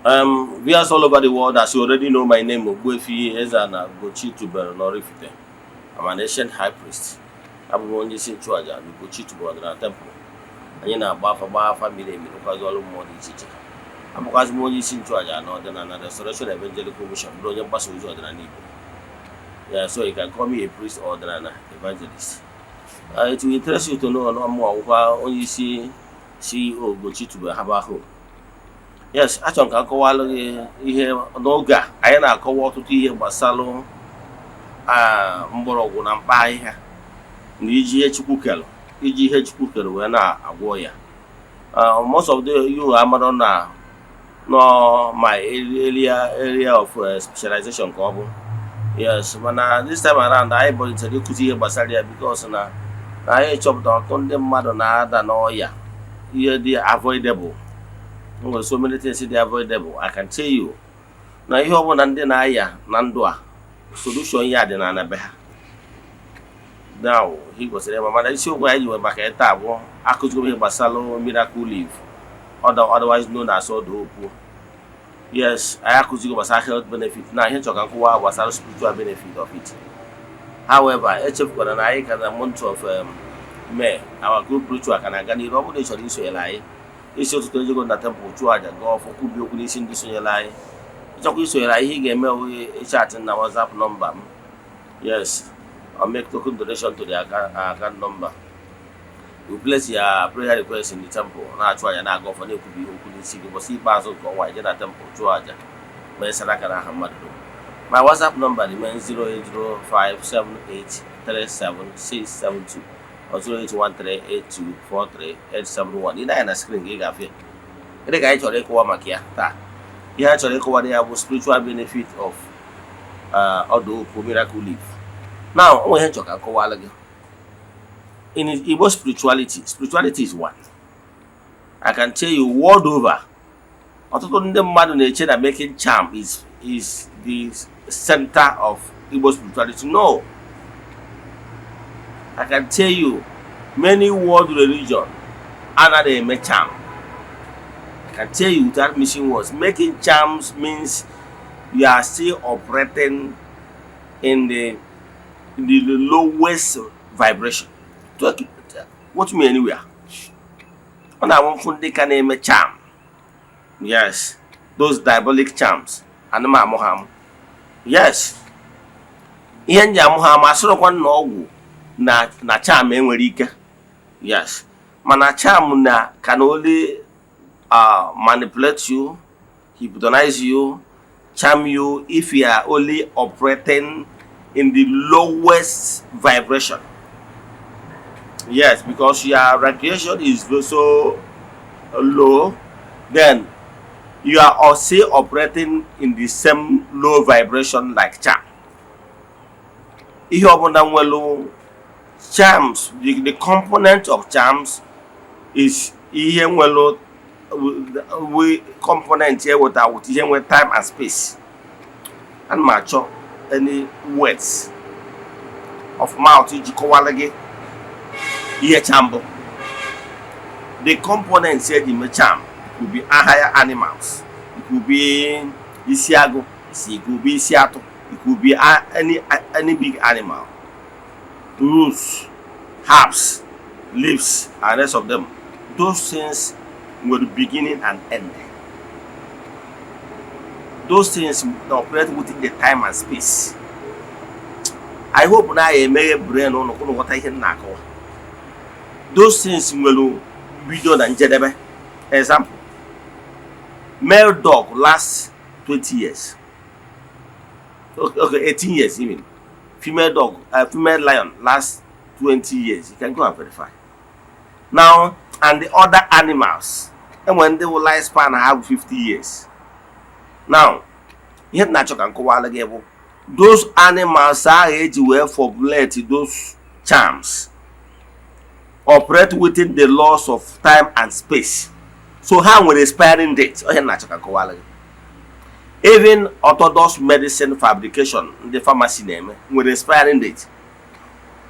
Viewers all over the world, as you already know my name, Ogbuefi Eze-Ana Ugochi Tubelu n'Oraifite. I'm an ancient high priest. Abụ m onye isi nchụaja na Ugochi Tubelu Ọdịnala Temple. Anyị na-agba afa, gbaa afa miri emi, rụkwazi ọrụ mmụọ dị iche iche. Abụkwazị m onye isi nchụaja na Ọdịnala Restoration Evangelical Mission, bụrụ onye mgbasa ozi ọdịnala Igbo. Yeah, so you can call me a priest or ọdịnala evangelist. It will interest you to know na mụ ọgwụkwa onye isi CEO Ugochi Tubelu Herbal Home. Yes, achọrọ m ka m kọwalụ gị ihe n'oge a. Anyị na-akọwa ọtụtụ ihe gbasara mgbọrọgwụ na mkpa ahịhịa na iji ihe Chukwu kere, iji ihe Chukwu kere wee na-agwọ ya. Most of the you amarọ na nọ my area of specialization ka ọ bụ. Yes, mana this time around anyị bọlitere ịkụzi ihe gbasara ya because na anyị chọpụtara ọtụtụ ndị mmadụ na-ada n'ọya, ihe dị avoidable. Nwere so many things dị avoidable. I can tell you na ihe ọbụla ndị na-aya na ndụ a, solution ya dị na be ha. Now he kwesịrị ịma, mana isiokwu anyị ji wee maka ịta abụọ akụzigo ihe gbasara miracle leaf, otherwise known as ọdụ okwu. Yes, anyị akụzigo gbasara health benefit na ihe nchọ ka nkụwa gbasara spiritual benefit of it. However, echefukwara na anyị ka na month of May, our group ritual ka na-aga n'iru. Ọ bụrụ na ị chọrọ isonyere anyị, isi ụtụtụ ejego na temple chụọ aja, gaa ọfọ, kwubi okwu n'isi ndị sonyere anyị. Ịchọkwa isonyere anyị, ihe ị ga-eme bụ ịchat na WhatsApp nọmba m, yes, or make token donation to the account number. You place your prayer request in the temple, na-achụ aja, na-aga ọfọ, na-ekwubi ihe okwu n'isi gị. Ụbọchị ikpeazụ nke ọnwa, ije na temple chụọ aja, mee sadaka n'aha mmadụ dum. My WhatsApp number remains 08057837672 or 08138243871. Ị na-anya na screen gị, ị ga-afụ ya. Gịnị ka anyị chọrọ ịkọwa maka ya taa? Ihe a chọrọ ịkọwara ya bụ spiritual benefit of ọdụ okwu miracle leaf. Now, o nwere ihe nchọ ka nkọwala gị. In Igbo spirituality, spirituality is one. I can tell you, world over, ọtụtụ ndị mmadụ na-eche na making charm is the center of Igbo spirituality. No, I can tell you, many world religion anaghị eme charm. I can tell you without missing words, making charms means you are still operating in the lowest vibration. Watch me anywhere. Ọ na-awụ mfụ ndị ka na-eme charm, yes, those diabolic charms, ana m amụ ha amụ. Yes, ihe m ji amụ ha ama, asịrịkwa na ọgwụ na charm enwere ike, yes, mana charm na can only manipulate you, hypnotize you, charm you if you are only operating in the lowest vibration. Yes, because your radiation is so low, then you are also operating in the same low vibration like charm. Ihe ọbụla nwelu charms, the component of charms is ihe nwelu we component eweta with ihe nwe time and space. Ana m achọ any words of mouth iji kọwara gị ihe charm bụ. The components eji mee charm could be higher animals, it could be isi agụ, it could be isi atụ, it could be any big animal, roots, herbs, leaves and rest of them. Those things nwere beginning and end. Those things operate within the time and space. I hope na ya emeghe brain ụnụ ka ụnụ ghọta ihe m na-akọwa. Those things nwere bido na njedebe. Example, male dog last 20 years, okay, 18 years even. Female dog, female lion last 20 years. You can go and verify now. And the other animals, enwere ndị wụ lifespan ha bụ 50 years. Now, ihe m na-achọ ka m kọwara gị bụ those animals ahụ eji wee formulate those charms operate within the laws of time and space, so ha nwere expiring date. Ihe m na-achọ ka m kọwara gị, even orthodox medicine fabrication ndị pharmacy na-eme nwere expiring date.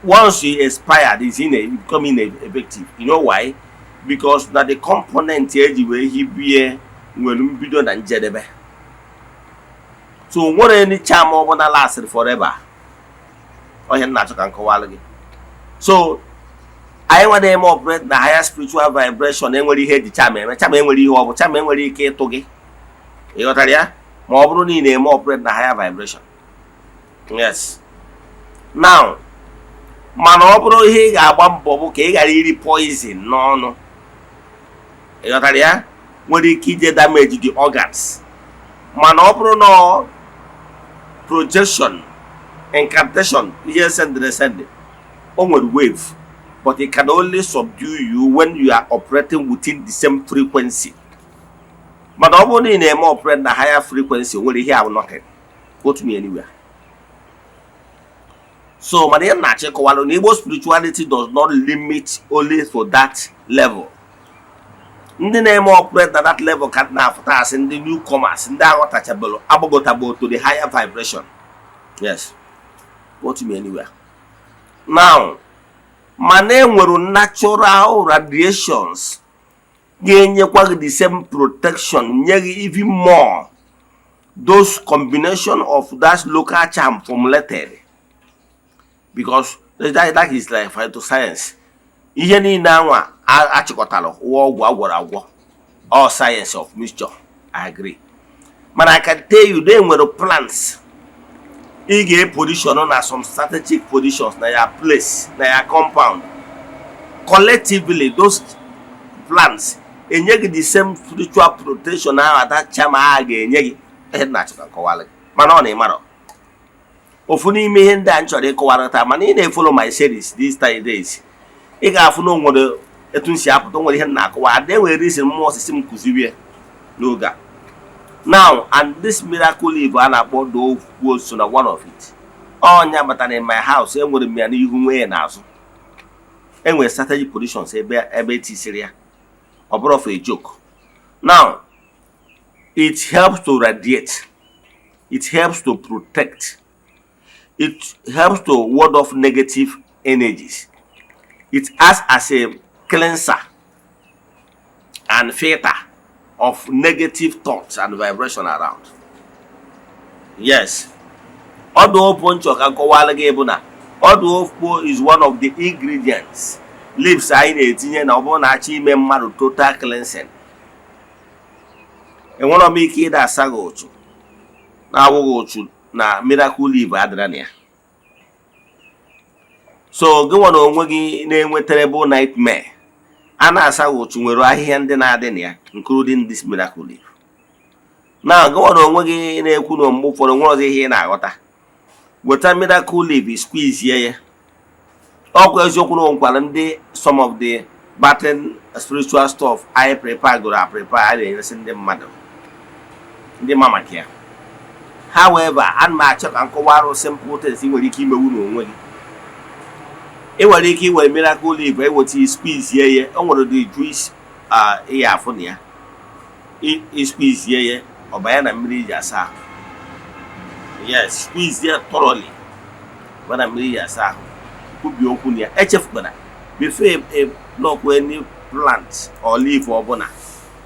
Once you expired, is in a become ineffective. You know why? Because na the component eji wee hibie Nwere mbido na njedebe. So nwere any charm ọbụla last forever. Onye m na-achọ ka m kọwalụ gị, so anyị nwa na-eme operate na higher spiritual vibration, enwere ihe eji charm eme. Charm enwere ihe ọ bụ, charm enwere ike ịtụ gị. Ị ghọtara ya? Ma ọ bụrụ na ị na-eme operate na higher vibration, yes. Now, mana ọ bụrụ ihe ị ga-agba mbọ bụ ka ị ghara iri poison n'ọnụ. Ị ghọtara ya? Nwere ike ije damage the organs. Mana ọ bụrụ na ọ projection, incantation, ihe sendịrị esendị, o nwere wave, but it can only subdue you when you are operating within the same frequency. Mana ọ bụrụ na ị na-eme operate na higher frequency, o nwere ihe ahụ, nothing. Go to me anywhere. So mana ihe m na-achọ ịkọwalụ na Igbo spirituality does not limit only for that level. Ndị na-eme operate na that level ka na-afụta asị ndị newcomers, ndị aghọtachabelu, agbagotagbo to the higher vibration. Yes, go to me anywhere. Now, mana enwere natural radiations ga-enyekwa gị the same protection, nye gị even more, those combination of that local charm formulated, because that is like phytoscience. Ihe niile anwa achịkọtara ụwa, ọgwụ agwọrọ agwọ, all science of mixture, I agree. Mana I can tell you na enwere plants ị ga-eposition na some strategic positions na ya place, na ya compound. Collectively, those plants enye gị the same spiritual protection ahụ that charm ahụ ga-enye gị. Ihe m na-achọ ka nkọwara gị, mana ọ na ịmarọ ofu n'ime ihe ndị a m chọrọ ịkọwara taa. Mana ị na-efollow my series these 10 days, ị ga-afụ na o nwere etu m si apụta, o nwere ihe m na-akọwa. Ada enwere reason mmụọ osisi m kụzirie n'oge a. Now, and this miracle leaf a na-akpọ dogwo so na one of it. Ọnya batara in my house, enwere m ya n'ihu, nwee ya n'azụ. Enwere strategic positions ebe etisiri ya. Ọ bụrụ for a joke. Now, it helps to radiate, it helps to protect, it helps to ward off negative energies, it acts as a cleanser and filter of negative thoughts and vibration around. Yes, ọdụ okpo nchọ ka nkọwara gị bụ na ọdụ okpo is one of the ingredients, leaves anyị na-etinye na ọ bụrụ na achọ ime mmadụ total cleansing. Enwere m ike ịda asa gị ụchụ na-awụghị ụchụ na miracle leaf adịra na ya. So gị nwa na onwe gị na-enwetara bụ nightmare, a na-asa gị ụchụ nwere ahịhịa ndị na-adị na ya, including this miracle leaf. Na gị nwa na onwe gị na-ekwu na mgbe ụfọdụ nwere ọzọ ihe ị na-aghọta, weta miracle leaf, squeeze ya. Ọkwa eziokwu na nkwara ndị some of the bathing spiritual stuff anyị prepare goro a prepare, a na-enyesi ndị mmadụ ndị ma maka ya. However, ana m achọ ka m kọwara simple things ị nwere ike imewu n'onwe gị. Ị nwere ike iwere miracle leaf, eweta, squeeze ya. O nwere the juice ị ya afụ na ya. I squeeze ya, ọ banye na mmiri iji asa ahụ. Yes, squeeze ya thoroughly, banye na mmiri iji asa ahụ. Kwubie okwu na ya. Echefukwana, before a pluck any plant or leaf ọbụla,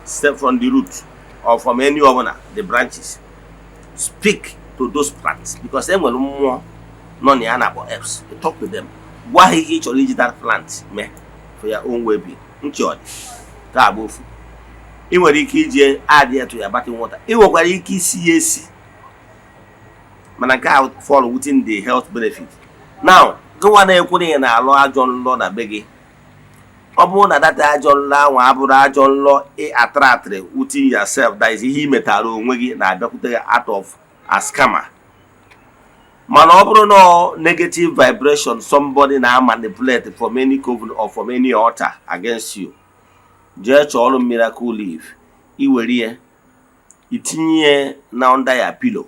step from the root or from any ọbụla the branches, speak to those plants, because e nwere mmụọ nọ na ya na-akpọ herbs. You talk to them, gwa ha ihe ị chọrọ iji that plant mee for your own well-being. Ntị ọ dị ka agba ofu. Ị nwere ike iji add ya to your bathing water. Ị nwekwara ike isi ya esi, mana nke a fall within the health benefit. Now, gịnwa na-ekwu na ị na-alụ ajọ nlọ na be gị, ọ bụrụ na that ajọ nlọ ahụ abụrụ ajọ nlọ ị attracted within yourself, that is ihe ị metara onwe gị na-abịakwute gị out of as karma. Mana ọ bụrụ na ọ negative vibration somebody na manipulate from any coven or from any altar against you, jee chọọrọ miracle leaf, iwere ya itinye ya na under your pillow.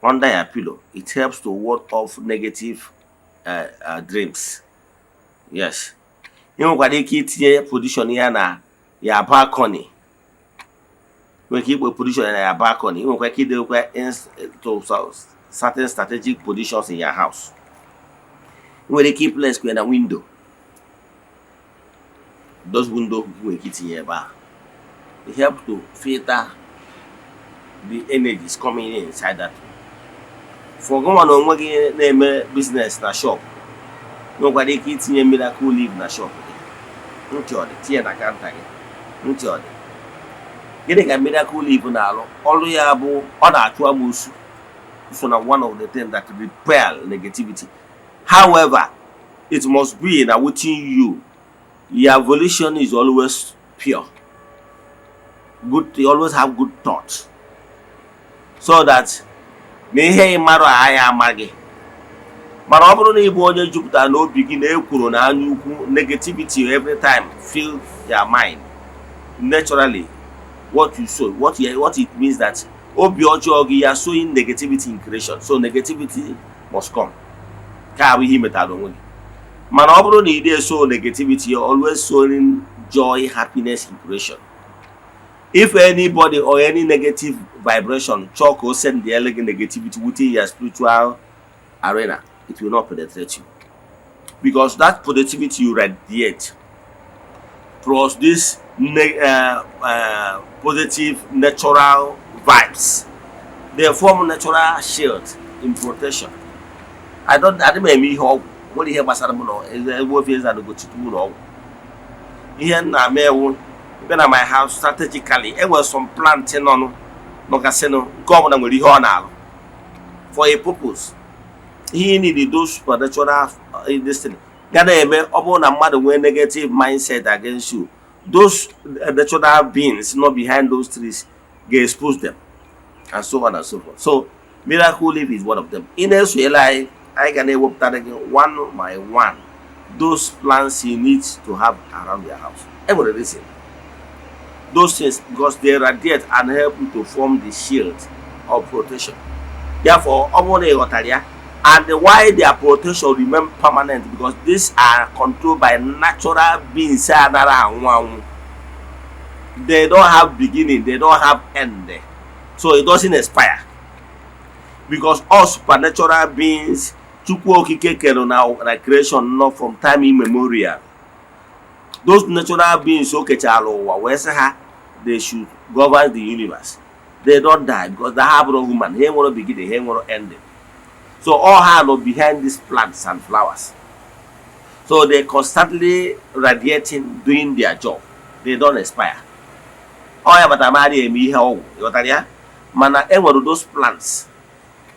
Under your pillow, it helps to ward off negative dreams. Yes, ị nwekwara ike itinye position ya na ya balcony. Nwere ike ikpe position ya na ya balcony. Ị nwekwara ike idewekwa to certain strategic positions in your house. Ị nwere ike place kwe na window, those window nwere ike itinye ebe a. It help to filter the energies coming in inside that room. For gịnwa na onwe gị na-eme business na shop, nwekwara ike itinye miracle leaf na shop gị. Ntị ọ dị, tinye na counter gị. Ntị ọ dị, gịnị ka miracle leaf na-alụ? Ọrụ ya bụ ọ na-achụ amoosu, so na one of the things that repel negativity. However, it must be na within you, your volition is always pure, good. You always have good thoughts so that na ihe ị marụ anya ama gị. Mana ọ bụrụ na ị bụ onye jupụtara n'obi gị na ekwuru na anya ukwu, negativity every time fill your mind, naturally what you sow, what it means that obi ọjọọ gị ya sowing negativity in creation, so negativity must come. Ka abụ ihe i metara onwe gị. Mana ọ bụrụ na ị dey sow negativity, you're always sowing joy, happiness in creation. If anybody or any negative vibration chọọ ka o send the gị negativity within your spiritual arena, it will not penetrate you, because that positivity you radiate plus this positive natural vibes, they form natural shield in protection. I don't, adị m eme ihe ọgwụ nwere ihe gbasara m na ebe ofe eze Ugochukwu ụlọ ọgwụ. Ihe m na-ama ewu bịa na my house strategically, enwere some plant nọnụ nọgasịnụ, nke ọbụla nwere ihe ọ na-alụ for a purpose. Ihe need those supernatural this thing ga na-eme, ọ bụrụ na mmadụ nwee negative mindset against you, those natural beings not behind those trees ga-expose them, and so on and so forth. So miracle leaf is one of them. Ị na-esonyere anyị, anyị ga na-ewepụtara gị one by one those plants you need to have around your house. Enwere reason those things, because they radiate and help you to form the shield of protection. Therefore, ọ bụrụ na ị ghọtara ya and why their protection remain permanent, because these are controlled by natural beings anara anwụ anwụ. They don't have beginning, they don't have end, so it doesn't expire, because all supernatural beings Chukwu Okike kere na creation nọ from time immemorial. Those natural beings o kechara ụwa wee sị ha they should govern the universe, they don't die because they have no human, ha enwere beginning, ha enwere ending. So all ha nọ behind these plants and flowers, so they constantly radiating, doing their job. They don't expire. Ọ ya bata ma adịghị eme ihe ọgwụ, ịghọtara ya? Mana e nwere those plants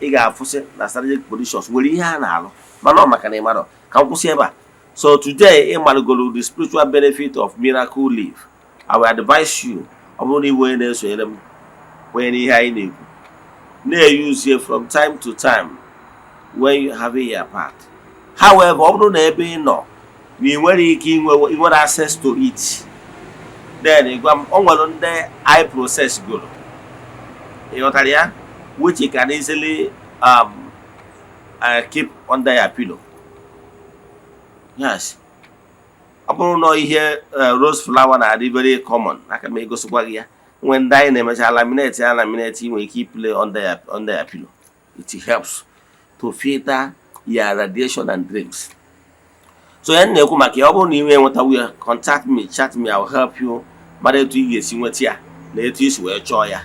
ị ga-afụsị na strategic positions nwere ihe a na-alụ, mana ọ maka na ị marọ ka m kwụsị ebe a. So today ị marụgoro the spiritual benefit of miracle leaf. I will advise you, ọ bụrụ na ị onye na-esonyere m onye n'ihe anyị na-ekwu, na-eyuzie from time to time when you have your part. However, ọ bụrụ na ebe ị nọ na ị nwere ike inwe, ị nwere access to it, then ị gwa m. O nwere ndị I process goro, ị ghọtara ya, which you can easily keep under your pillow. Yes, ọ bụrụ na ihe rose flower na-adị very common, aka m egosikwa gị ya. Nwee ndị anyị na-emecha laminate ya, laminate, ị nwere ike iplay under your pillow. It helps to filter your radiation and dreams. So ya na-ekwu maka ya, ọ bụrụ na ị nwee nwetawu ya, contact me, chat me, I will help you mara etu ị ga-esi nweta ya na etu isi wee chọọ ya.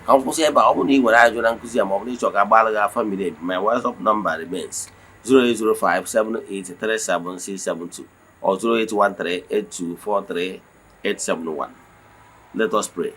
Ka m kwụsị ebe a. Ọ bụrụ na ị nwere ajụjụ na nkụzi ya, ma ọ bụrụ ịchọ ka agbaara gị afa miri emi, my WhatsApp number remains 08057837672 or 08138243871. Let us pray.